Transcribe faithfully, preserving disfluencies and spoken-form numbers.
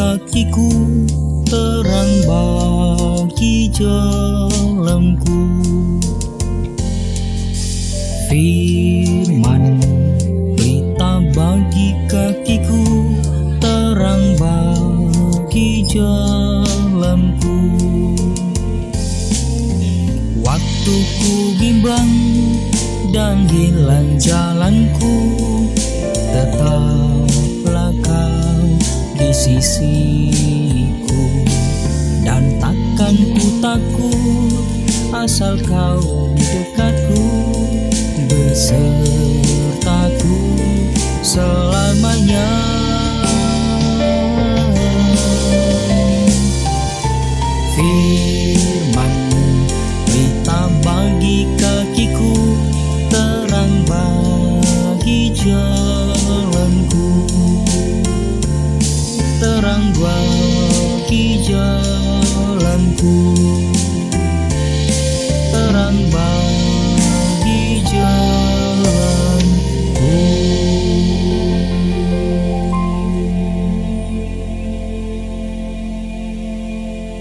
Kakiku terang bagi jalanku. Firman-Mu pelita bagi kakiku, terang bagi jalanku. Waktu ku bimbang dan hilang jalanku, tetaplah Kau di sisiku, dan takkan ku takut, asal Kau dekatku, besertaku selamanya. Firman-Mu pelita bagi kakiku, terang bagi jalanku, terang bagi jalanku.